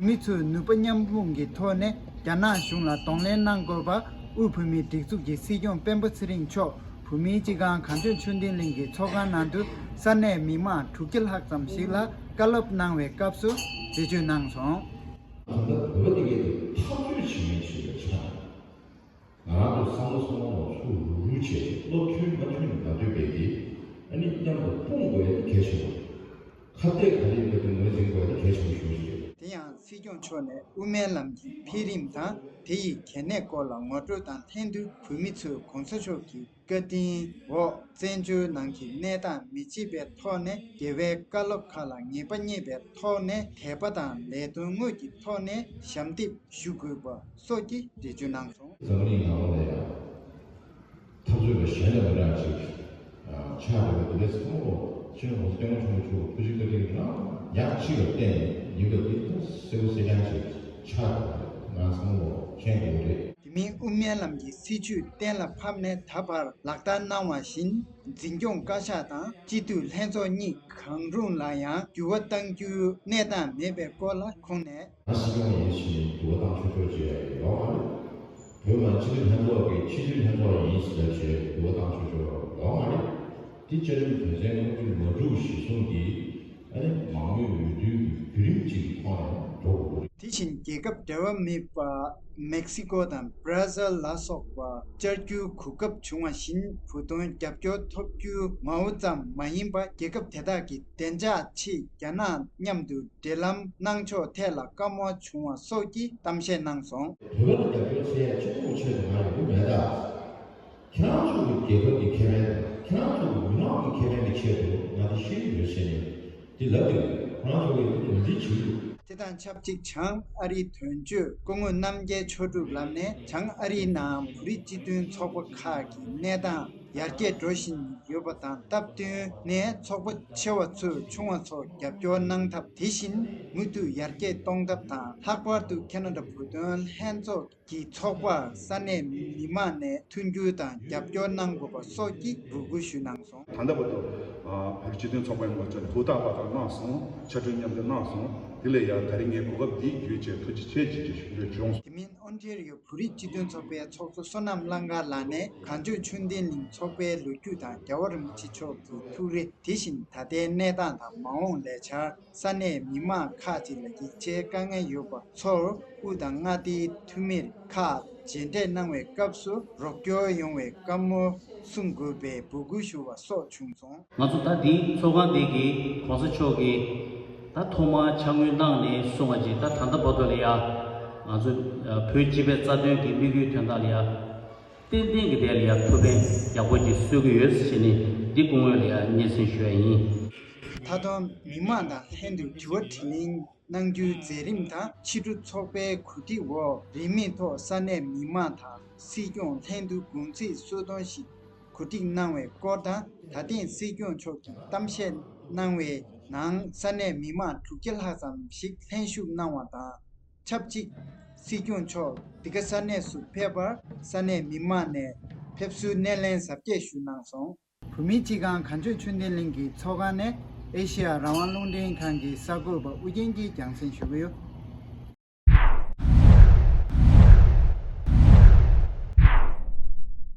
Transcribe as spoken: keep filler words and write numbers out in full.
མི་ཚོས་ནུས་པ་མཉམ་སྤུངས་ཀྱི་ཐོག་ནས་རྒྱ་ནག་གཞུང་ལ་གདོང་ལེན་གནང་དགོས་པ། དབུས་བོད་མིའི་སྒྲིག་འཛུགས་ཀྱི་སྲིད་སྐྱོང་སྤེན་པ་ཚེ་རིང་མཆོག་བོད་མིའི་སྤྱི་ཁང་གངས་ལྗོངས་ཆོས་ལྡན་གླིང་གི་ཚོགས་ཁང་ནང་དུ་ས་གནས་མི་མང་དྲུག་བརྒྱ་ལྷག་ཙམ་ཞིག་ལ་བཀའ་སློབ་གནང་བའི་སྐབས་སུ་འགྲེལ་བརྗོད་གནང་སོང་། ད་ལྟ་བོད་པ་དེ་གའི་འཐབ་རྩོད་བྱེད་མཁན་ཞིག་ལ་ཆགས། ང་རང་ཚོ་བསམ་བློ་བསམ་བློ་ཚུར་རུག་རུག་བྱས་བློ་མཐུན་མ་མཐུན་མ་ལྟོས་པའི་གི་ཨ་ནི་མཉམ་དུ་སྤུངས་དགོས་ཡ་དེ་གལ་ཆེན་པོ་རེད། ཁ་གཏད་ག་རེ་ཡིན་པ་དེ་ངོས་འཛིན་དགོས་ཡ་དེ་གལ་ཆེན་པོ་ཞེ་པོ་ཅིག་རེད། དེ་ཡང་སྲིད་སྐྱོང་མཆོག་ནས་དབུ་མའི་ལམ་གྱི་འཕེལ་རིམ་དང་དེ་ཡི་གལ་གནད་སྐོར་ལ་ངོ་སྤྲོད་དང་ལྷན་དུ་བོད་མི་ཚོས་གོང་ས་མཆོག་གི་བཀའ་དྲིན་འོག་བཙན་བྱོལ་ནང་གི་གནས་སྟངས་མི་གཅིག་པའི་ཐོག་ནས་རྒྱལ་བའི་བཀའ་སློབ་ཁག་ལ་ངེས་པ་རྙེད་པའི་ཐོག་ནས་དད་པ་དང་ལས་དོན་དངོས་ཀྱི་ཐོག་ནས་ཞབས་འདེགས་ཞུ་དགོས་པ་སོགས་ཀྱི་འགྲེལ་བརྗོད་གནང་སོང་། འཛམ་གླིང་ནང་ལོགས་ལ་ཡང་འཐབ་རྩོད་པ་གཞན་དང་མི་འདྲ་ཅིག་ཆགས་འགྲོ་བའི་དེ་འདྲའི་བསམ་བློ་ཆེན་མོ་སྟོན་ཆུང་ཆུང་ཐུགས་རྗེ་བཀའ་དྲིན་རང་ཡག་ཅིག་ལ་བརྟེན་ནས་ཡིན་པ་འདི་ད་གསལ་པོ་གསལ་རྐྱང་ཅིག་ཆགས་འགྲོ་བ་ང་བསམ་བློ་མཁྱེན་དགོས་རེད། དེ་མིན་དབུ་མའི་ལམ་གྱི་སྲིད་བྱུས་གཏན་ལ་ཕབ་ནས་ད་བར་ལག་བསྟར་གནང་བ་བཞིན་འཛིན་སྐྱོང་བཀའ་ཤག་དང་སྤྱི་འཐུས་ལྷན་ཚོགས་གཉིས་གང་རུང་ལ་ཡང་འགྱུར་བ་གཏང་རྒྱུའི་གནས་སྟངས་མེད་པའི་སྐོར་ལ་ཁོང་ནས། ང་སྲིད་སྐྱོང་ཡིན་ཕྱིན་འགྱུར་བ་གཏང་ཆོག་ཆོག་ཅེས་ཡོད་མ་རེད། བོད་མི་སྤྱི་འཐུས་ལྷན་ཚོགས་ཀྱི་སྤྱི་འཐུས་ལྷན་ཚོགས་ཡིན་ཟེར་བྱས་འགྱུར་བ་གཏང་ཆོག་ཆོག་ཡོད་མ་རེད། འདི་བཅའ་ཁྲིམས་དོན་ཚན་ལྔ་བཅུ་ང་དྲུག་གཞིར་བཟུང་གིས་ཨ་ནི་མང་མོས་འོས་བསྡུའི་བརྒྱུད་རིམ་གཅིག་གི་ཐོག་ནས་འགྲོ་དགོས་རེད། དེ་བཞིན་རྒྱལ་ཁབ་འབྲེལ་བ་མེད་པ་མེག་སི་ཀོ་དང་བྷ་ར་ཟིལ་ལ་སོགས་པ་བཅར་རྒྱུའི་གོ་སྐབས་བྱུང་བ་བཞིན་བོད་དོན་རྒྱབ་སྐྱོར་ཐོབ་རྒྱུའི་ངོ་བོ་ཙམ་མ་ཡིན་པ་རྒྱལ་ཁབ་དེ་དག་གི་བདེ་འཇགས་ཆེད་རྒྱ་ནག་མཉམ་དུ་འབྲེལ་ལམ་གནང་ཕྱོགས་ཐད་ལ་བཀའ་མོལ་བྱུང་བ་སོགས་ཀྱི་གཏམ་བཤད་གནང་སོང་། བོད་པ་ལ་རྒྱབ་སྐྱོར་བྱེད་ཡ་སྤྱི་ཚོགས་ཆེད་དུ་ང་ཡོང་གི་མེད་ད། ཁྱེད་རང་ཚོ་གི་རྒྱལ་ཁབ་ཀྱི་ཁེ་ཕན་དང་ཁྱེད་རང་ཚོ་གི་མི་མང་གི་ཁེ་ཕན་གྱི་ཆེད་དུ་ང་འདི་ཤེས་ཀྱི་ཡོད་བྱས་ནས་འདི་ལབ་ཀྱི་ཡོད། ཁོ་རང་ཚོ་གིས་འདི་ངོས་འཛིན་བྱེད་ཀྱི་འདུག་དེ་དང་ཆབས་ཅིག་བྱང་ཨ་རིའི་དོན་གཅོད་སྐུ་ངོ་རྣམ་རྒྱལ་ཆོས་གྲུབ་ལགས་ནས་བྱང་ཨ་རིའི་ནང་བོད་རིགས་སྤྱི་མཐུན་ཚོགས་པ་ཁག་གི་གནས་སྟངས་ཡར་རྒྱས་འགྲོ་བཞིན་ཡོད་པ་དང་སྟབས་བསྟུན་ནས་ཚོགས་པ་ཆེ་བ་ཚོས་ཆུང་བ་ཚོར་རྒྱབ་སྐྱོར་གནང་ཐབས། དེ་བཞིན་མུ་མཐུད་ཡར་རྒྱས་གཏོང་ཐབས་དང་། ལྷག་པར་དུ་ཁེ་ན་ཌ་བོད་དོན་ལྷན་ཚོགས་ཀྱི་ཚོགས་པར་ས་གནས་མི་མང་ནས་མཐུན་འགྱུར་དང་རྒྱབ་སྐྱོར་གནང་དགོས་པ་སོགས་ཀྱི་འབོད་སྐུལ་ཞུས་གནང་སོང་། ད་ལྟ་བར་དུ་ཨ་བོད་རིགས་སྤྱི་མཐུན་ཚོགས་པའི་ངོས་ནས་ཧུར་ཐག་པ་དང་གནང་སོང་། ཕྱག་སྦྲེལ་མཉམ་འབྲེལ་གནང་སོང་། དེ་ལས་ཡང་ད་རིང་ངས་གོ་སྐབས་འདི་བརྒྱུད་བྱས་ཐུགས་རྗེ་ཆེ་ཞུ་རྒྱུ་བྱུང་། དེ་མིན་ཨོན་ཊེ་རི་ཡོ་བོད་རིགས་སྤྱི་མཐུན་ཚོགས་པའི་ཚོགས་གཙོ་བསོད་ནམས་གླང་དཀར་ལགས་ནས་གངས་ལྗོངས་ཆོས་ལྡན་གླིང་ཚོགས་པའི་ལོ་རྒྱུས་དང་རྒྱལ་བ་རིན་པོ་ཆེ་མཆོག་གི་ཐུགས་རེ། དེ་བཞིན་ད་ལྟའི་གནས་སྟངས་དང་མ་འོངས་ལས་འཆར། ས་གནས་མི་མང་ཁག་ཅིག་ལ་ཡིག་ཆའི་དཀའ་ངལ་ཡོད་པ་ཚོར་དབུས་དང་མངའ་སྡེའི་འཐུས་མིར་ཁག་མཇལ་འཕྲད་གནང་བའི་སྐབས་སུ་རོགས་སྐྱོར་ཡོང་བའི་བཀའ་མོལ་གསུང་དགོས་པའི་འབོད་སྐུལ་ཞུ་བ་སོགས་བྱུང་སོང་། ང་ཚོ་ད་འདི་ཚོགས་ཁང་འདི་གི་གོང་ས་མཆོག་གིས་ད་ཐོག་མར་ཕྱག་དངུལ་གནང་ནས་གསུང་བ་ཅིག་ད་ད་ལྟ་བར་དུ་ལ་ཡ་ང་ཚོ་བོད་སྤྱི་པའི་རྩ་དོན་གྱི་དམིགས་ཡུལ་དོན་དག་ལ་ཡ། ཏན་ཏན་གྱི་དེ་ལ་ཡང་ཐུགས་ཕན་ཡག་པོ་ཅིག་གསོས་ཀྱི་ཡོད་ཟེར་ནས་འདི་སྐུ་ངོ་ལ་ཡང་སྙན་སེང་ཞུ་ཡ་ཡིན། མཐའ་སྡོམ་མི་མང་དང་ལྷན་དུ་དྲི་བ་དྲིས་ལན་གནང་རྒྱུའི་མཛད་རིམ་དང་ཕྱི་དྲོ་ཚོགས་པའི་གོ་སྒྲིག་འོག་རིན་མེད་ཐོག་ས་གནས་མི་མང་དང་སྲིད་སྐྱོང་ལྷན་དུ་དགུང་ཚིགས་སུ་གཏོང་ཞིག་གོ་སྒྲིག་གནང་བའི་སྐོར་དང་། ད་ཐེངས་སྲིད་སྐྱོང་མཆོག་གིས་གཏམ་བཤད་གནང་བའི་ནང་ས་གནས་མི་མང་དྲུག་བརྒྱ་ལྷག་ཙམ་ཞིག་ལྷན་ཞུགས་གནང་བ་དང་། ཆབས་ཅིག་སྲིད་སྐྱོང་མཆོག་འདི་ག་ས་གནས་སུ་ཕེབས་པར་ས་གནས་མི་མང་ནས་ཕེབས་བསུའི་སྣེ་ལེན་གཟབ་རྒྱས་ཞུས་གནང་སོང་། བོད་མིའི་སྤྱི་ཁང་གངས་ལྗོངས་ཆོས་ལྡན་གླིང་གི་ཚོགས་ཁང་ནས་ཨེ་ཤེ་ཡ་རང་དབང་རླུང་འཕྲིན་ཁང་གི་གསར་འགོད་པ་ཨུ་རྒྱན་གྱིས་རྒྱང་སྲིང་ཞུ་གི་ཡོད།